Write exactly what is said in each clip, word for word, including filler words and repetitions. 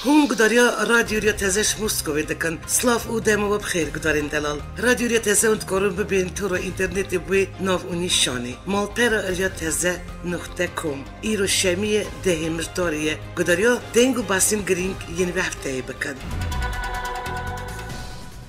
Hûn gudariya Radyo Riya Teze ji Moskovê dikin. Silav û dema we bi xêr, gudarên delal. Radyo Riya Teze hûn dikarin bibên tora înternetê bi wê nav û nîşanê: malpera riya teze nuqte com. Îro şemiyê dehê Mirtarê ye. Gudariya deng û behsên girîng yên vê hefteyê bikin.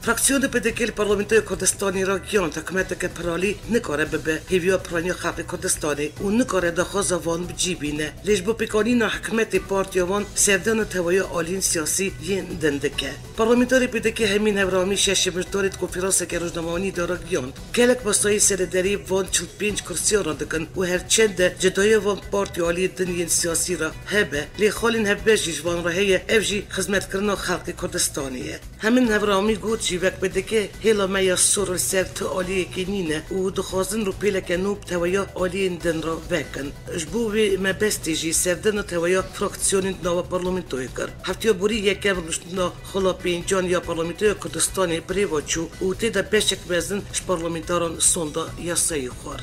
Fraksiyona P D K li Parlamentoya Kurdistanê ragihand, hikûmeteke piralî nikare bibe hêviya piraniya xelkê Kurdistanê û nikare daxwaza wan bi cî bîne. Lê ji bo pêkanîna hikûmetê partiya wan, serdana teweya aliyên siyasî yên din dike. Parlamenterê P D K Hemîn Hevramî şeşê Mirtarê di konferanseke rojnamewanî de ragihand, gelek masayê serederî van çil pênc kursiyan re dikin û her çend de cudaya van partiya aliyê din yên siyasî re hebe, lê xalên hevbeş jî ji van re heye, ev jî xizmetkirina xelkê Kurdistanê ye. Hemîn Hevramî got jî, wek P D K hêla me ya sor li ser tu aliyekê nîne û dixwazin rûpêleke nû bi teweya aliyên din re vekin. Ji bo wê mebestê jî serdana teweya fraksiyonên di nava parlamentoyê kir. Hefteya borî yekem rûniştina xala pêncan ya Parlamentoya Kurdistanê bi rê ve çû û tê de beşek mezin ji parlamentaran sonda yasayê xwar.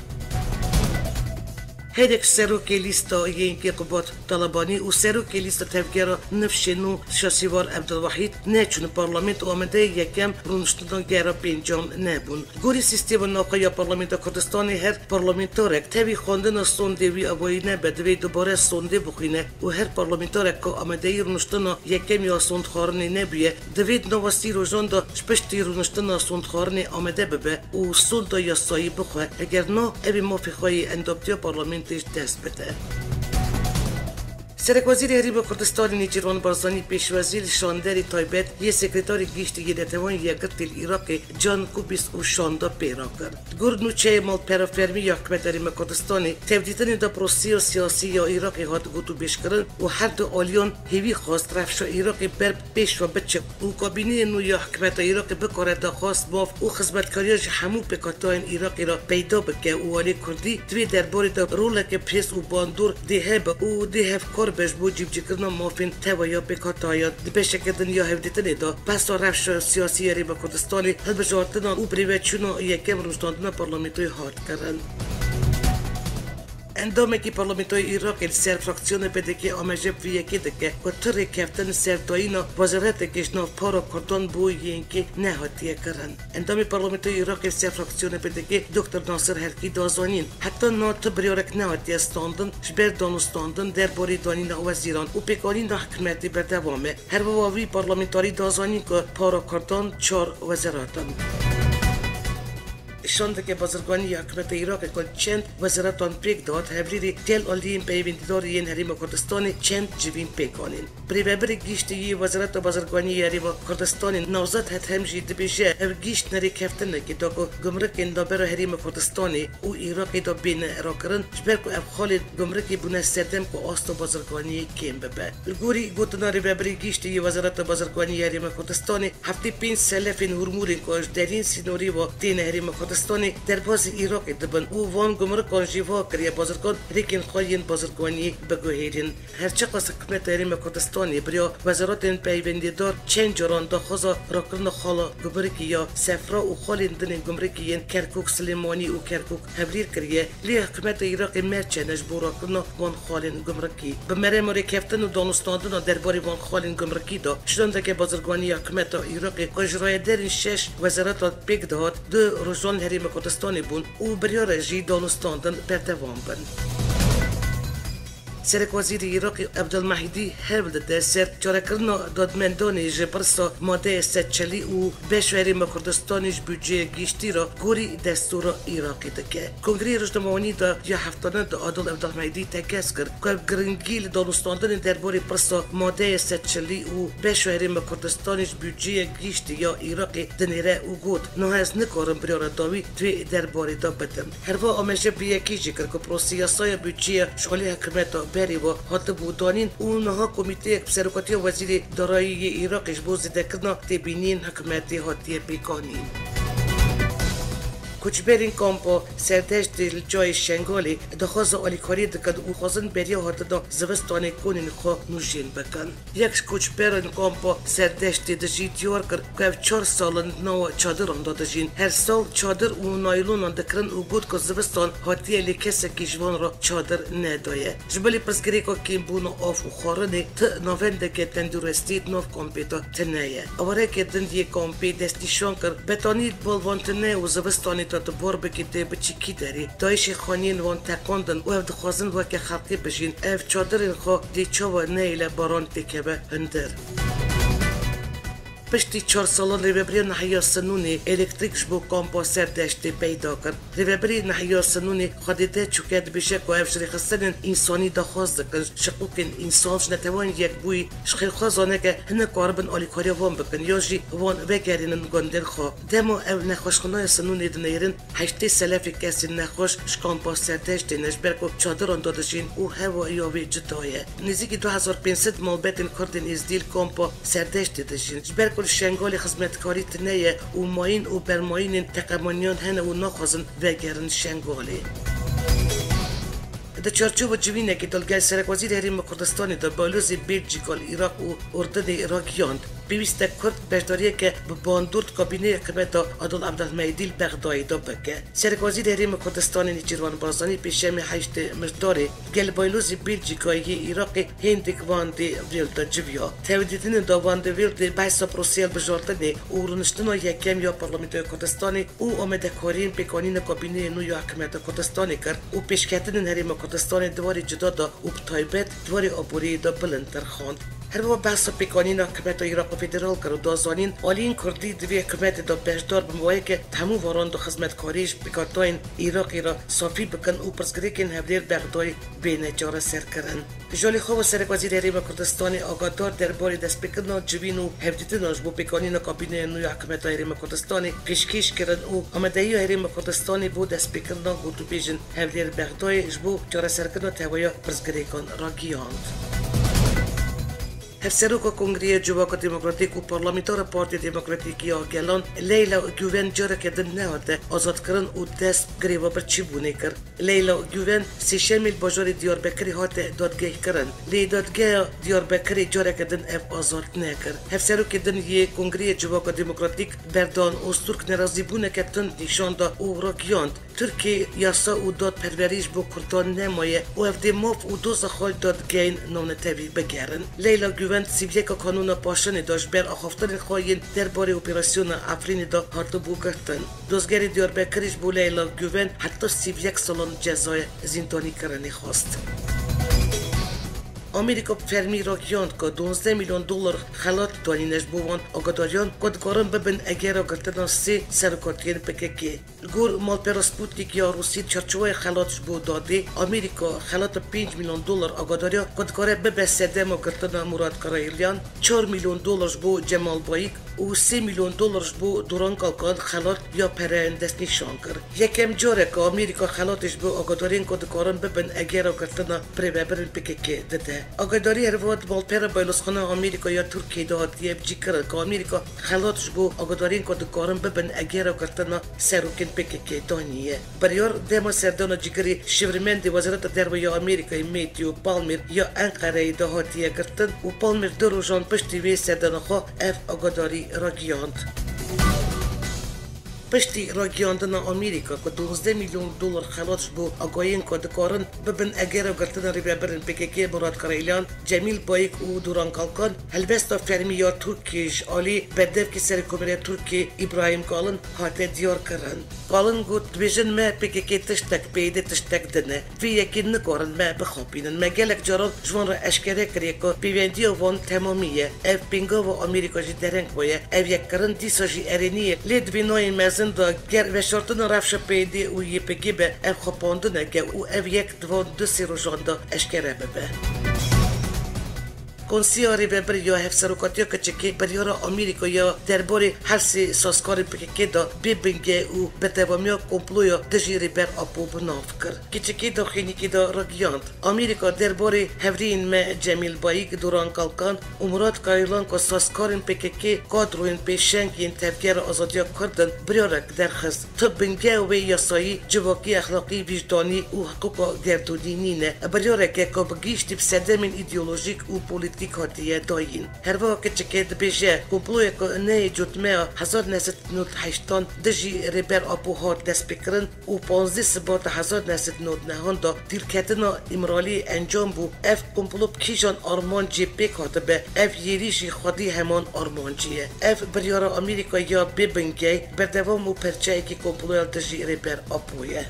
Her yek ji serokê lîsta YNKê Qubat Talebanî û serokê lîsta Tevgera Nifşê Nû Şasîvar Ebdulwahîd neçûn parlament û amadeyê yekem rûniştina gera pêncan nebûn. Gorî sîstema navxwe ya Parlamenta Kurdistanê, her parlamentarek tevî xwendina sondê wî avayî nebe, divê dubare sondê bixwîne û her parlamentarek ku amadeyî rûniştina yekem ya sondxwarinê nebûye, divê di nava sî rojan de ji piştî rûniştina sondxwarinê amade bibe û sonda yasayî bixwe, eger na, ev ê mafê xwe yê endamtiya parlamentê ji dest bide. Serekwezîrê Herêma Kurdistanê Nêçîrvan Barzanî pêşwazî li şanderê taybet yê Sekreterê Giştî yê Netewên Yekgirtî li Iraqê Can Kubis û şanda pê rakir. Di gor nûçeyê malpera fermî ya Hikûmeta Herêma Kurdistanê, tevdîtinê de proseya siyasî ya Iraqê hat gotûbêjkirin û her du aliyan hêvî xwest rewşa Iraqê ber pêş ve biçe û kabîneya nû ya hikûmeta Iraqê bikare daxwaz, maf û xizmetkariya ji hemû pêkhateyên Iraqê re peyda bike û aliyê Kurdî di vê derbarê de roleke bi hêz û bandor dê hebe û dê hevkar be ji bo cîbicîkirina mafên tewa ya pêkhateyan. Di beşeke din ya hevdîtinê de behsa rewşa siyasî ya Herêma Kurdistanê, hilbijartinan û birêveçûna yekem rûniştandina parlamentoyê hat kirin. Endamekî parlamentoyê Iraqê li ser fraksiyona P D K amaje bi vê yekê dike ku tu rêkeftin serdayîna wezareteke ji nav para Kurdan bo Y N K nehatiye kirin. Endamê parlamentoyê Iraqê li ser fraksiyona P D K Doktor Nasir Herkî da zanîn, heta niha tu biryarek nehatiye standin ji ber danûstandin derbarê danîna wezîran û pêkanîna hikûmetê berdewam e. Her wiha wî parlamentarî da zanîn ku para Kurdan çar wezerat in. Şandeke bazirganî ya hikûmeta Iraqê ku çend wezaratan pêk dihat, Hevlîrê gel aliyên peywendîdar yên Herêma Kurdistanê çend civîn pêk anîn. Birêvebirê giştî yê Wezareta Bazirganiyê ya Herêma Kurdistanê Navzat Hedhem jî dibêje, ev gişt ne rêkeftinekê da ku gumrikên navbera Herêma Kurdistanê û Iraqê de bêne rakirin, ji ber ku ev xalên gumrikê bûne sedem ku asta bazirganiyê kêm bibe. Li gorî gotina rêvebirê giştî yê Wezareta Bazirganiyê ya Herêma Kurdistanê, heftê pênc selefên hûrmûrên ku ji deriyên sînorî ve têne Herêma Kurdistanê derbasî Iraqê dibin û van gumrikan jî wiha kiriye bazirgan rêkên xwe yên bazirganiyê biguhêrin. Her çiqas hikûmeta Herêma Kurdistanê bi riya wezaratên peywendîdar çend caran daxwaza rakirina xala gumrikî ya Sefra û xalên din ên gumrikî yên Kerkûk Silêmanî û Kerkûk Hevlîr kiriye, lê hikûmeta Iraqê merçe ne ji bo rakirina van xalên gumrikî. Bi merema rêkeftin û danûstandina derbarê van xalên gumrikî de, şandeke bazirganî ya hikûmeta Iraqê ku ji rayederên şeş wezaratan pêk dihat, du rojan li Herêma Kurdistanê bûn û biryar e jî danûstandin berdewam bin. Serekwezîrê Iraqê Ebdulmehîdî hewl dide ser çarekirina dadmendanê ji pirsa madeyê sed çelî û beşa Herêma Kurdistanê ji budceya giştî re gorî destûra Iraqê dike. Kongreyê rojnamewanî de ya heftane de Adil Ebdulmehîdî tekez kir ku ev giringî li danûstandinê derbarê pirsa madeyê sed çelî û beşa Herêma Kurdistanê ji budceya giştî ya Iraqê dinêre û got, niha ez nikarim biryara dawî di vê derbarê de bidim. Herwiha amaje bi yekê jî kir ku proseya yasaya budceya ji alî hikûmeta berê ve hatibû danîn û niha komîteyek bi serokatiya Wezîrê Darayî yê Iraqê ji bo zêdekirina têbîniyên hikûmetê hatiye pêkanîn. Koçberên kampa Serdeştê li cayê Şengalê daxwaza alîkariyê dikin û xwazin beriya hatina zivistanê konên xwe nûjên bikin. Yek ji koçberên kampa Serdeştê de jî diyar kir ku ev çar sal in di nava çadiran de dijîn. Her sal çadir û naylonan dikirin û got ku zivistan hatiye lê kesekî ji van re çadir nedaye. Ji bilî pirsgirêka kêmbûna av û xwarinê ti navendeke tenduristî di nav kampê de tune ye. Awareke din yê kampê destnîşan kir, betanî di bal van tune û zivistanê de tu bar bikî tê biçî kî derê. Dayîşê xaniyên wan teqandin û ev dixwazin weke xelkê bijîn. Ev çadirên xwe dê çawa neyê le baran têkeve hundir. Piştî çar salan rêvebiriya Nahiya Sinûnê elektrîk ji bo kampa Serdeştê peyda kir. Rêvebirê Nahiya Sinûnê Xwedê De Çûke dibêje ku ev ji rêxistinên însanî daxwaz dikin, ji hiqûqên însan, ji Neteweyên Yekbûyî, ji xêrxwazaneke hinek karibin alîkariya wan bikin ya jî wan vegerînin gundên xwe. Dema ev nexweşxanaya Sinûnê dineyrin, heştê selefê kesên nexweş ji kampa Serdeştê ne, ji ber ku çadiran de dijîn û hewa ya wê cuda ye. Nêzîkî du hezar pênc sed malbetên Kurdên Êzidî li kampa Serdeştê dijîn. Ji ber ku li Şengalê xizmetkarî tune ye û mayîn û bermayînên teqemaniyan hene û naxwazin vegerin Şengalê. Di çarçova civînekê de li gel Serekwezîrê Herêma Kurdistanê de Balozê Belçîka li Iraq û Urdinê ragihand, pêwîst e Kurd beşdariyeke bi bandor di kabîneya hikûmeta Adil Abdulmehedî li Bexdayê de bike. Serekwezîrê Herêma Kurdistanê Nêçîrvan Barzanî pêşemê heştê Mijdarê gel Baylozê Belçîkayê yê Iraqê Hêndik van de Vêl de civiya. Tevdîtinên de van de Vêl de behsa proseyê hilbijartinê û rûniştina yekem ya Parlamentoya Kurdistanê û amadekariyên pêkanîna kabîneyê nû ya hikûmeta Kurdistanê kir û pêşketinên Herêma Kurdistanê di warê cuda de û bi taybet di warê aboriyê de bilindtir xwend. Her wiha behsa pêkanîna hikûmeta Iraqê Federal kir û da zanîn, aliyên Kurdî di vê hikûmetê de beşdar bin, wayeke di hemû varan de xizmetkarî ji pêkhatayên Iraqê re safî bikin û pirsgirêkên Hevdêr Bexdayê bêne çareserkirin. Ji alî xwe ve Serekwezîrê Herêma Kurdistanê agadar derbarê destpêkirina civîn û hevdîtina ji bo pêkanîna kabîneya nû ya hikûmeta Herêma Kurdistanê pêşkêş kirin û amadehiya Herêma Kurdistanê bo destpêkirina gotûbêjên Hevdêr Bexdayê ji bo çareserkirina teveya pirsgirêkan ragihand. Hevseroka Kongreya Civaka Demokratîk û Parlamentara Partiya Demokratîk ya Gelan Leyla Guven careke din nehate azadkirin û dest bi greva birçîbûnê kir. Leyla Guven Sêşemê li bajarê Diyarbekirê hate dadgehkirin. Lê dadgeha Diyarbekirê careke din ev azad nekir. Hevserokê din yê Kongreya Civaka Demokratîk Berdan Ozturk nerazîbûneke tund nîşan da û ragihand, Tirkiyê yasa û dadperwerî ji bo Kurdan nemaye û ev dê maf û doza xwe dadgehên navnetewî bigerin. Leyla Guven sî û yeka Kanûna Paşinê de ji ber axaftinên xwe yên derbarê operasyona Efrînê de hatibû girtin. Dozgerê Diyarbekirê ji bo Leyla Guven heta sî û yek salan cezaya zîndanîkirinê xwest. Amerîka bi fermî ragihand ku duwazdeh milyon dolar xelat danîne ji bo wan agadariyan ku dikarin bibin egera girtina sê serokatiyên P K K. Li gor malpera Sputnik ya Rûsî, di çarçovaya xelat ji bo dadê, Amerîka xelata pênc milyon dolar agadariya ku dikare bibe sedema girtina Murat Karailyan, çar milyon dolar ji bo Cemal Bayik û sê milyon dolar ji bo Duran Kalkan xelat ya pereyên destnîşan kir. Yekem car e ku Amerîka xelatê ji bo agadariyên ku dikarin bibin egera girtina birêvebirên P K K dide. Agadarî her wiha di malpera Baylozxaneya Amerîka ya Tirkiyeyê de hatiye cîkirin ku Amerîka xelat ji bo agadariyên ku dikarin bibin egera girtina serokên P K K daniye. Biryar dema serdana cîgirê şivrmendê Wezareta Derve ya Amerîkayê Matthew Palmer ya Enqereyê de hatiye girtin û Palmer du rojan piştî vê serdana xwe ev agadarî ragihand. Piştî ragihandina Amerîka ku duwazdeh milyon dolar xelat ji bo agayên ku dikarin bibin egera girtina rêvebirên P K K Murat Karailyan, Cemîl Bayik û Duran Kalkan, helbesta fermî ya Tirkiyê ji alî Berdevkê Serokkomarê Tirkiyê Îbrahîm Kalin hate diyarkirin. Kalin got, dibêjin me P K K tiştek, P Y D tiştek din e. Vê yekê nikarin me bixapînin. Me gelek caran ji wan re eşkere kiriye ku pêvendiya wan temamî ye. Ev pêngava Amerîka jî dereng bûye. Ev yekkirin dîsa jî erênî ye. Lê di vê nayên mezin de ger veşartina rewşa P Y D û Y P G be, ev xapandineke û ev yek di van du sê rojan de eşkere bibe. Konseya Rêvebir ya Hevserokatiya Keçikê biryara Amerîka ya derbarê hevsê sazkarên P K K de bê binge û berdewamiya komploya dijî Rêber Apo bi nav kir. Keçikê daxuyaniyekê de ragihand, Amerîka derbarê hevrêyên me Cemîl Bayik, Duran Kalkan û Murat Kaylan ku sazkarên P K K, kadroyên pêşeng yên Tevgera Azadiya Kurd in, biryarek derxist. Tu bingeya wê yasayî, civakî, exlaqî, wijdanî û hiqûqa gerdûnî nîne. Biryareke ku bi giştî bi sedemên îdeolojîk û polîtîk hatiye dayîn. Herwiha Keçike dibêje, komploya ku neyê cotmeya hezar neh sed nod heştan dijî Rêber Apo hat destpêkirin û panzdeh Sibata hezar neh sed nod nehan de dîlketina Îmraliyê encam bû. Ev komplo bi kîjan armancê pêk hatibe, ev êrîş jî xwedî heman armancê ye. Ev biryara Amerîka ya bê bingey, berdewam û perçeyekî komploya dijî Rêber Apo ye.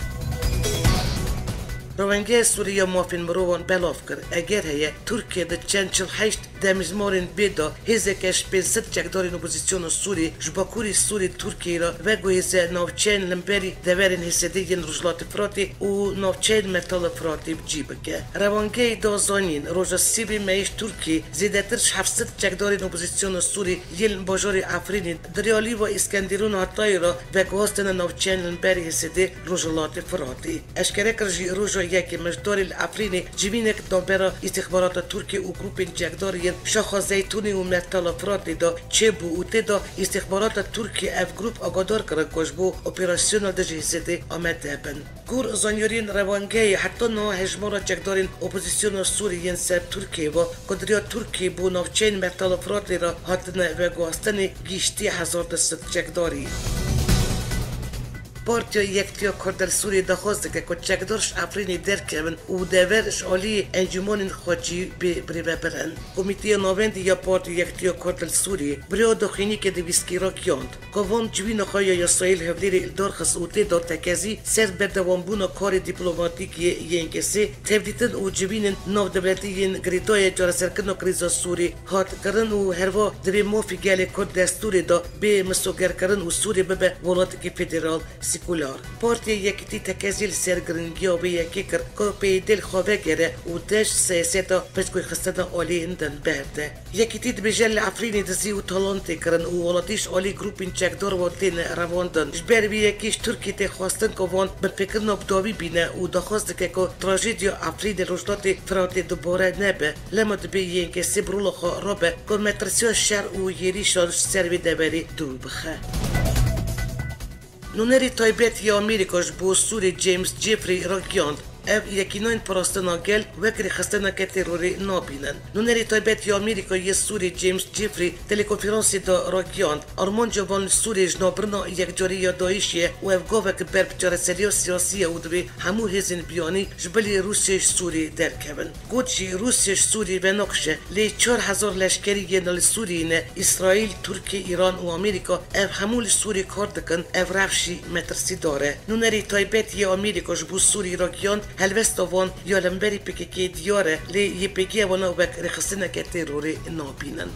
Rewengeya Sûrî ya Mafên Mirovan belav kir, eger heye, Tirkiye di çend çil heşt demjimorên bê de hêzeke ji pênc sed çekdarên opozîsyona Sûrî ji Bakurê Sûrî Tirkiyeyê re veguhêze navçeyên li hemberî deverên H S D yên Rojhilatê Firatê û navçeyên Mertala Firatê bi cî bike. Rewangeyê da zanîn, roja sêbê meyê ji Tirkiyê zêdetir ji heft sed çekdarên opozîsyona Sûrî yên bajarê Efrînê di riya Lîva Îskenderûn Hatayê re veguhastine navçeyên li hemberî H S D Rojhilatê Firatê. Eşkere kir jî roja yekê Mejdarê li Efrînê civînek navbera îstîxbarata Tirkiyê û grûpên çekdar yên Şaxa Zeytûnê û Mertala Firatê de çêbû û tê de îstîxbarata Tirkiyê ev grûp agadar kirin ku ji bo operasyona dijî H S D amade bin. Gor zanyariyên rewangehê, heta niha hejmara çekdarên opozisyona Sûrî yên ser Tirkiyê ve ku di riya Tirkiyê bo navçeyên Mertala Firatê re hatine veguhastinê gihîştiye hezar du sed çekdarî. Partiya Yekitiya Kurd li Sûriyê daxwaz dike ku çekdar ji Efrînê derkevin û dever ji aliyê encûmenên xwecî bê birêvebirin. Komîteya Navendî ya Partiya Yekitiya Kurd li Sûriyê bi riya daxuyaniyeke divîskî ragihand ku van civîna xwe ya yasayî li Hewlêrê li dar xist û tê de tekezî ser berdewambûna karê dîplomatîk yê Y N K'ê tevlîtin û civînên navdewletî yên girêdayê çareserkirina krîza Sûrî hat kirin û herva divê mafê gelê Kurd destûrê de bê misogerkirin û Sûrî bibe welatekî federal, sekular. Partiya Yekitî tekezî li ser giringiya vê yekê kir ku P Y D li xwe vegere û deş siyaseta piştgûyxistina aliyên din berde. Yekîtî dibêje li Efrînê dizî û talan tê kirin û welatî ji alî grûpên çekdar ve têne revandin. Ji ber vê yekê ji Tirkiyê tê xwestin ku van binpêkirina bi dawî bîne û daxwaz dike ku trajediya Efrînê Rojhilatê Firatê dubare nebe. Lema dibê Y N K'ê bi rola xwe rabe ku metirsiya şer û êrîşan ji ser vê deverê dûr bixe. Nûnerê taybet ya Amerîka ji bo Sûrê James Jeffrey ragihand, ev yekî nayên parastina gel wek rêxistineke terorê nabînin. Nûnerê taybet ya Amerîka yê Sûrê James Jeffrey telekonferansê de ragihand, armanca van li Sûrê jinavbirina yekcarî ya DAIŞê ye û ev gavek ber bi çareseriya siyasî ye û divê hemû hêzên biyanî ji bilî Rûsya ji Sûrê derkevin. Got jî, Rûsya ji Sûriyê venakişe, lê çar hezar leşkerî yên li Sûriyê ne, Îsraîl, Tirkiye, Îran û Amerîka, ev hemû li Sûriyê kar dikin, ev rewş jî metirsîdar e. Nûnerê taybet yê Amerîka ji bo Sûriyê ragihand, helwesta van ya li hemberî P K K diyar e, lê Y P G wana wek rêxistineke terorê nabînin.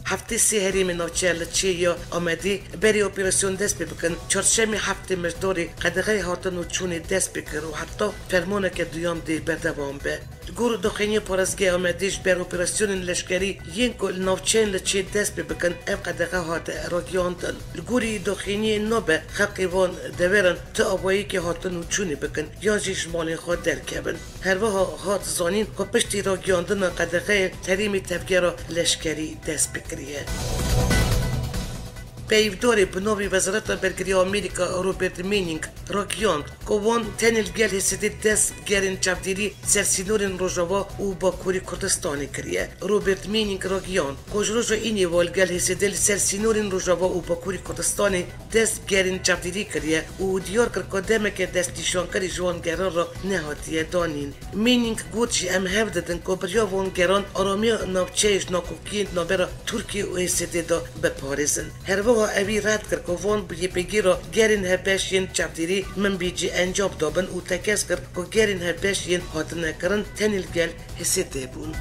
Heftê sê herêmên navçeya Liçê ya Amedê berê operasyon dest pê bikin, çarşemê heftê Mejdarê qedexeyê hatin û çûnê dest pê kir û heta fermaneke duyan dê berdewam be. Li gor daxuyaniya parêzgeha Amedê ji ber operasyonên leşkerî yên ku li navçeyên Liçê dest pê bikin, ev qedexe hate ragihandin. Li gorî daxuyaniyê nabe xelkê van deveran ti avayekê hatin û çûnê bikin yan jî ji malên xwe derkevin. Her wiha hat zanîn ku piştî ragihandina qedexeyê herêmê tevgera leşkerî dest pê kiriye. Peyvdarê bi navê Wezareta Bergiriya Amerîka Robert Manning ragihand ku wan tenê li gel H S D dest gerên çavdêrî ser sînorên Rojava û Bakurê Kurdistanê kiriye. Robert Manning ragihand ku ji roja înê ve li gel H S D li ser sînorên Rojava û Bakurê Kurdistanê dest gerên çavdêrî kiriye û diyar kir ku demeke destnîşankerî ji wan geran re nehatiye danîn. Manning got jî, em hev didin ku bi riya van geran aramiya navçeyê ji nakokiyên di navbera Tirkiye û H S D de biparêzin. Her wiha evî red kir ku van bi Y P G re gerên hevbeş yên çavdêrî minbêcî encam dabin û tekez kir ku gerên hevbeş yên hatine kirin tenê li gel H S D bûn.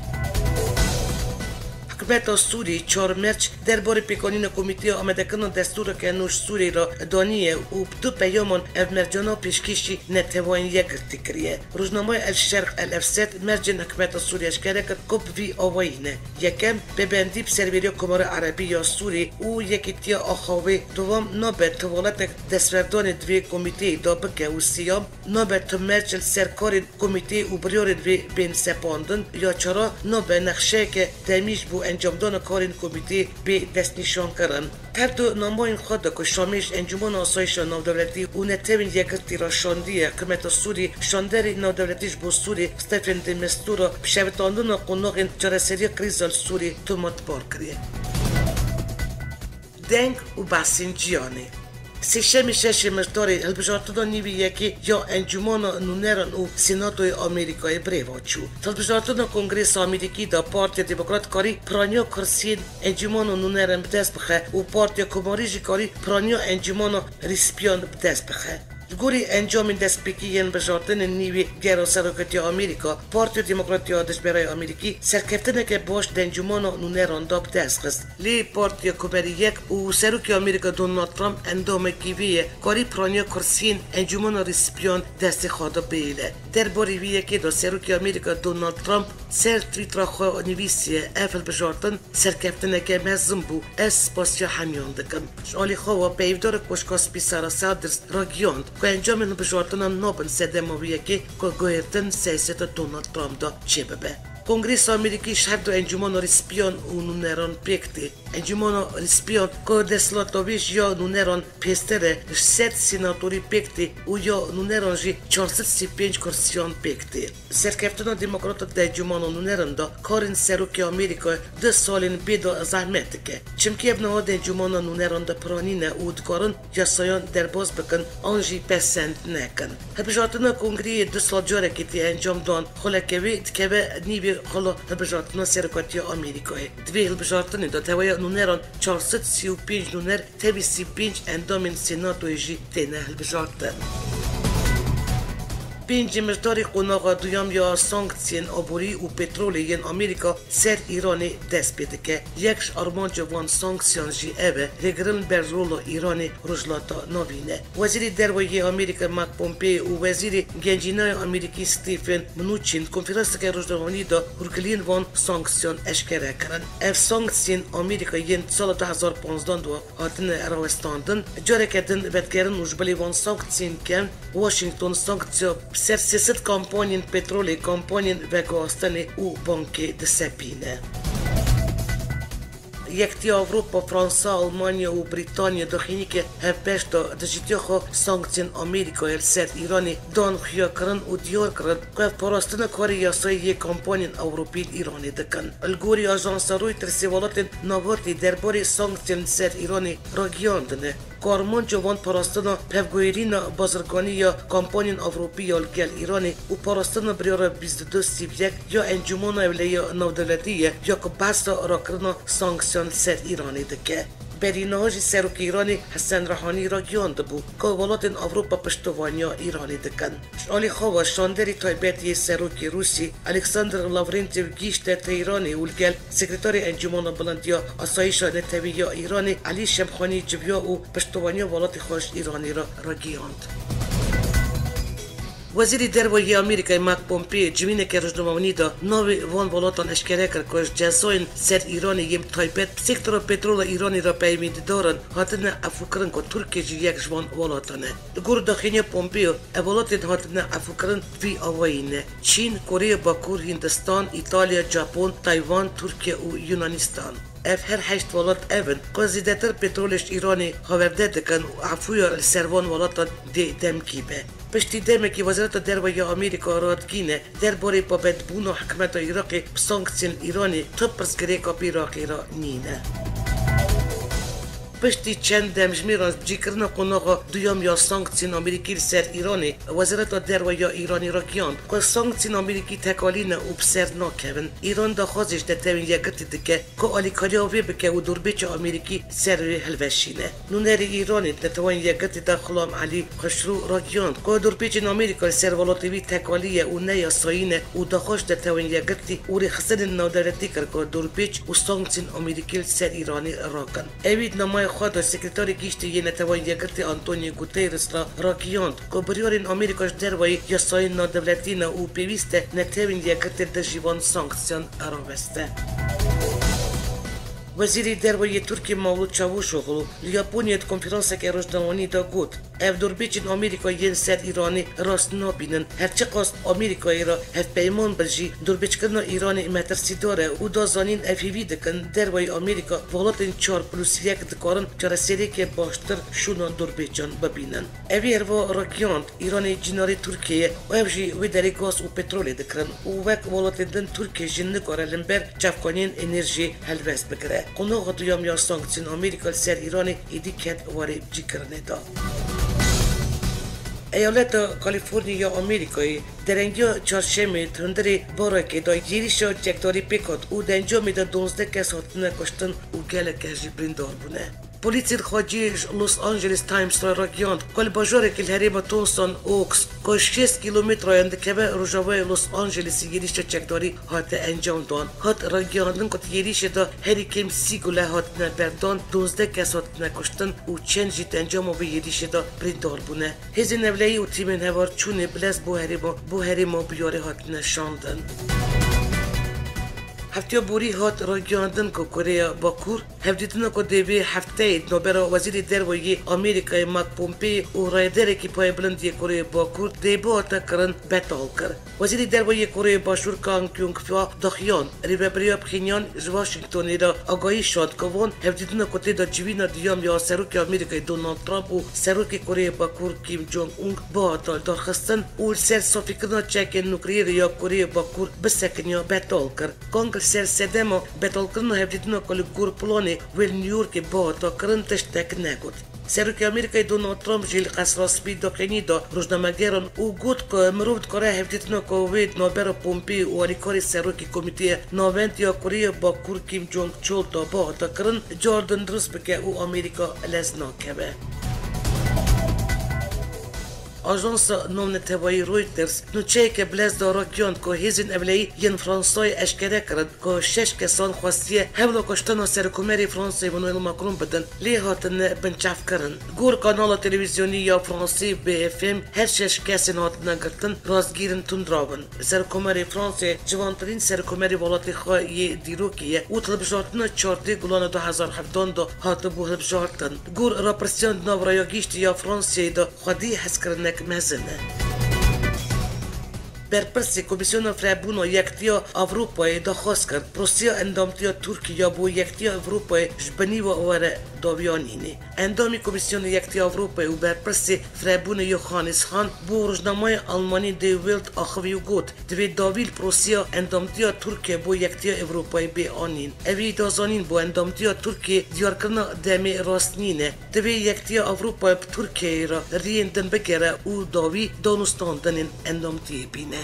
Hikûmeta Sûrî çar merc derbarê pêkanîna Komîteya Amadekirina Destûreke Nû ji Sûrî re daniye û bi du peyaman ev mercana pêşkêşî Neteweyên Yekgirtî kiriye. Rojnameya El Şerq El Ewset mercên hikûmeta Sûrî eşkere kir ku bi vî awayî ne. Yekem, pêbendî bi serveriya Komara Erebî ya Sûrî û Yekîtiya Axavê. Duwam, nabe tu welatek destverdanê di vê komîteyê de bike û siyam, nabe tu merc li ser karên komîteyê û biryarên wê bên sepandin, ya çara nabe nexşeyeke demî ji bo encamdana karên komîteyê bê destnîşankirin. Her du namayên xwe de ku Şamê ji Encûmena Asayişa Navdewletî û Netewên Yekgirtî re şandiye, hikûmeta Sûrî şanderê navdewletî ji bo Sûrî Stephen de Mistura bi şewitandina qonaxên çareseriya krîza li Sûrî tomatbar kiriye. Deng û behsên cîhanê. Sêşemê şeşê Mijdarê hilbijartina nîvî yekê ya Encûmana Nûneran û Senatoyê Amerîkayê bi rê ve çû. Hilbijartina Kongresa Amerîkî de Partiya Demokrat karî piraniya kursiyên Encûmana Nûneran bi dest bixe û Partiya Komarî jî karî piraniya Encûmana Rîspiyan bi dest bixe. Li gorî encamên destpêkî yên bijartinên nîvî gera serokatiya Amerîka, Partiya Demokrat ya dijberayê Amerîkî serkeftineke baş di Encûmana Nûneran de bi dest xist. Lê Partiya Komarî Yek û Serokê Amerîka Donald Trump endamekî vê ye, karî piraniya kursiyên Encûmana Rîspiyan destê xwe de bihêle. Derbarê vê yekê de Serokê Amerîka Donald Trump ser Twittera xwe nivîsiye, ev hilbijartin serkeftineke mezin bû, ez spasiya hemiyan dikim. Ji alî xwe ve peyvdarê Koşka Spî Sarah Sanders ragihand ku encamên hilbijartinan nabin sedema vê yekê ku guhertin siyaseta Donald Trump de çêbibe. Kongresa Amerîkî ji her du Encûmana Rîspiyan û Nûneran pêk tê. Encûmana Rîspiyan ku desthilatdabî ji ya Nûneran pêster e, ji sed senatorî pêk tê û ya Nûneran jî çar sed sî pênc kursiyan pêk tê. Serkeftina demokrata di Encûmana Nûneran de karên serokê Amerîkayê du salên bê de zehmet dike. Çimkî ev niha di Encûmana Nûneran de piranî ne û dikarin yasayan derbas bikin an jî pesend nekin. Hilbijartina Kongreyê du sal carekê tê encam dan. Xuleke wê dikeve nîvê xula hilbijartina serokatiya Amerîkayê. Di vê hilbijartinê de teweya nûneran çar sed sî û pênc nûner tevî sî pênc endamên Senatoyê jî têne hilbijartin. Pêncê Mijdarê qonaxa duyem ya sanksiyên aborî û petrolê yên Amerîka ser Îranê dest pê dike. Yek ji armanca van sanksiyan jî ev e, rêgirin ber rola Îranê Rojhilata Navîn e. Wezîrê Derve yê Amerîka Mike Pompeo û Wezîrê Gencîna ya Amerîkî Stephen Mnuchin konferanseke rojnamevanî de hûrgiliyên van sanksiyan eşkere kirin. Ev sanksiyên Amerîka yên sala du hezar panzdeh de hatine rawestandin, careke din vedgerin û ji bilî van sanksiyên kevn, Washington sanksiya bi ser sê sed kampanyên petrolê, kampanyên veguhastinê û bankê disepîne. Yekîtiya Ewropa, Fransa, Almanya û Brîtanya daxînîkê hevbeş de dijîtiya xwe sanksiyên Amerîkayê li ser Îranê dan xuyakirin û diyar kirin ku ev parastina karê yasayê yê kampanyên Ewropî li Îranê dikin. Li gorî ajansa Reutersê, welatên Navartî derbarê sanksiyên li ser Îranê ragihiyandine. Ku armanca van parastina pevguherîna bazirganî ya kampanyên Ewropî ya li gel Îranê û parastina biryara bîst û du sî û yek ya Encûmena Ewleya Navdewletî ye ya ku behsa rakirina sanksiyan li ser Îranê dike. Berî niha jî Serokê Îranê Hesen Rehanî ragihiyandibû ku welatên Ewropa piştevaniya Îranê dikin. Ji alî xwe ve şanderî taybet yê Serokê Rûsî Alexander Lavrentiev gihîşte Tehranê û li gel Sekreterê Encûmena Bilind ya Asayîşa Netewî ya Îranê Elî Şemxanî civiya û piştevaniya welatê xwe ji Îranê re ragihand. Wezîrê Derve yê Amerîkayê Mike Pompeo civîneke rojnamevanî de navê van welatan eşkere kir ku ji cezayên ser Îranê yên bi taybet bi sektora petrola Îranê re peywendîdar in hatine efûkirin ku Tirkiye jî yek ji van welatan e. Li gor daxîniya Pompeo, ev welatên hatine efûkirin vî awayî ne: Çîn, Koreya Bakur, Hindistan, Îtalya, Japon, Taywan, Tirkiye û Yunanistan. Ev her heşt welat ev in ku zêdetir petrolê ji Îranê hawerde dikin û efûya li ser van welatan dê demkî be. Piştî demekî Wezareta Derve ya Amerîka radigihîne, derbarê pabendbûna hikûmeta Iraqê bi sanksiyên Îranê tu pirsgirêka bi Iraqê re nîne. Piştî çend demjimêran cîkirina qonaxa duyem ya sanksiyên Amerîkî li ser Îranê, Wezareta Derve ya Îranê ragihand ku sanksiyên Amerîkî tekalî ne û bi ser nakevin. Îran daxwazê ji Netewên Yekgirtî dike ku alîkariya wê bike û dorpêça Amerîkî ser wê hilweşîne. Nûnerê Îranê di Netewên Yekgirtî de Xulam Elî Xuşrû ragihand ku dorpêçên Amerîka li ser welatê wî tekalî ye û ne yasayî ne û daxwaz ji Netewên Yekgirtî û rêxistinên navdewletî kir ku dorpêç û sanksiyên Amerîkî li ser Îranê rakin. Ewî di nameyê xwe de Sekreterê Giştî yê Netewên Yekgirtî Antonio Guterres re ragihand ku biryarên Amerîka ji derveyî yasayên navdewletî ne û pêwîst e Netewên Yekgirtî li dijî van sanksiyan raweste. Wezîrê Derve yê Tirkiyê Mevlût Çavuşoglu li Yaponyayê di konferanseke rojnamevanî de got, ev dorpêçên Amerîka yên ser Îranê rast nabînin. Her çiqas Amerîkayê re hevpeyman bin jî, dorpêçkirina Îranê metirsîdar e û da zanîn ev hêvî dikin derveyî Amerîka welatên çar plus yek dikarin çareseriyeke baştir şûna dorpêçan bibînin. Evî herva ragihand, Îranê cînarê Tirkiyê ye û ev jî wê derê gaz û petrolê dikirin û wek welatên din Tirkiye jî nikare li ber çavkaniyên enerjiyê helwest bigire. Qonaxa duyem ya sanksiyên Amerîka li ser Îranê êdî ket warê cîkirinê de. Eyaleta Kalîforniya ya Amerîkayê derengiya çarşemê di hundirê barekê de êrîşa çekdarî pêk hat û di encamê de duwazdeh kes hatine kuştin û gelek kes jî birîndar bûne. Polîsên xwecî ji Los Angeles Times re ragihand ku li bajarekî li herêma Tucson Oaks ku şêst kîlometreyan dikeve rojavayê Los Angelesê êrîşa çekdarî hate encamdan. Hat ragihandin ku di êrîşê de herî kêm sî gule hatine berdan, duwazdeh kes hatine kuştin û çend jî di encama vê êrîşê de birîndar bûne. Hêzên ewleyî û tîmên hevalçûnê bilez bo herêma, bo herêma biyarê hatine şandin. Heftiya borî hat ragihandin ku Koreya Bakur hevdîtina ku dê vê hefteyê di navbera Wezîrê Derve yê Amerîkayê Mike Pompeo û rayedarekî payebilind yê Koreya Bakur dê bihata kirin betal kir. Wezîrê Derve yê Koreya Başûr Kang Kyung-hwa daxuyan, rêvebiriya Pxenyan ji Washingtonê re agahî şand ku van hevdîtina ku tê de civîna duyem ya Serokê Amerîkayê Donald Trump û Serokê Koreya Bakur Kim Jong-un bihata lidarxistin û li ser safîkirina çekên nukleerê ya Koreya Bakur bisekiniya betal kir. Kang li ser sedema betalkirina hevdîtina ku li gor planê wê li New Yorkê bihata kirin tiştek negot. Serokê Amerîkayê Donald Trump jî li Qesra Spî daxuyanî da rojnamegeran û got ku mirov dikare hevdîtina ku wê di navbera Pompeo û alîkarê serokê Komîteya Navend ya Koreya Bakur Kim Jong Chol da bihata kirin, cardin dirust bike û Amerîka lez nakeve. Ajansa navneteweyî Reuters nûçeyeke bilez da ragihand ku hêzên ewleyî yên Fransayê eşkere kirin ku şeş kesan xwestiye hewla kuştina Serokkomarê Fransayê Emmanuel Macron bidin, lê hatine binçavkirin. Gor kanala televîzyonî ya Fransî B F M, her şeş kesên hatine girtin rastgîrên tundraw in. Serokkomarê Fransayê, ciwantirîn serokkomarê welatê xwe yê dîrokê ye û di hilbijartina çardeh Gulana du hezar hevdan de hatibû hilbijartin. Gor rapirsiyên di nav raya giştî ya Fransayê de xwedî hezkirinek mezin e. Berpirsê Komîsyona Firebûna Yektiya Ewropayê daxwaz kir, proseya endamtiya Tirkiyê ya bo Yektiya Ewropayê ji binî ve were dawiyanînê. Endamê Komîsyona Yektiya Ewropayê û berpirsê firebûnê Johannes Hahn bo rojnameya Almanî Die Welt axivî û got, divê dawî li proseya endamtiya Tirkiyê bo Yektiya Ewropayê bê anîn. Evî da zanîn, bo endamtiya Tirkiyê diyarkirina demê rast nîne. Divê Yektiya Ewropayê bi Tirkiyeyê re riyên din bigere û dawî danûstandinên endamtiyê bîne.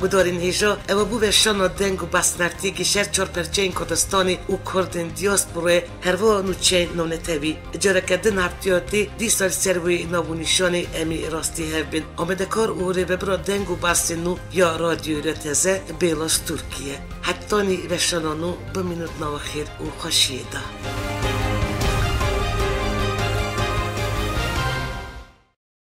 Gudarên hêja, ew bû veşana deng û behsneftiye gi şer çar perçeyên Kurdistanê û Kurdên diasporayê. Herwiha nûçeyên navnetewî. Careke din heftiya tê dîsa li ser wê nav û nîşanê em ê rastî hev bin. Amadekar û rêvebira deng û behsên nû ya Radyoyê Rteze Bêla Stûrkî ye. Hetanî veşana nû bimînin di nava xêr û xweşiyê de.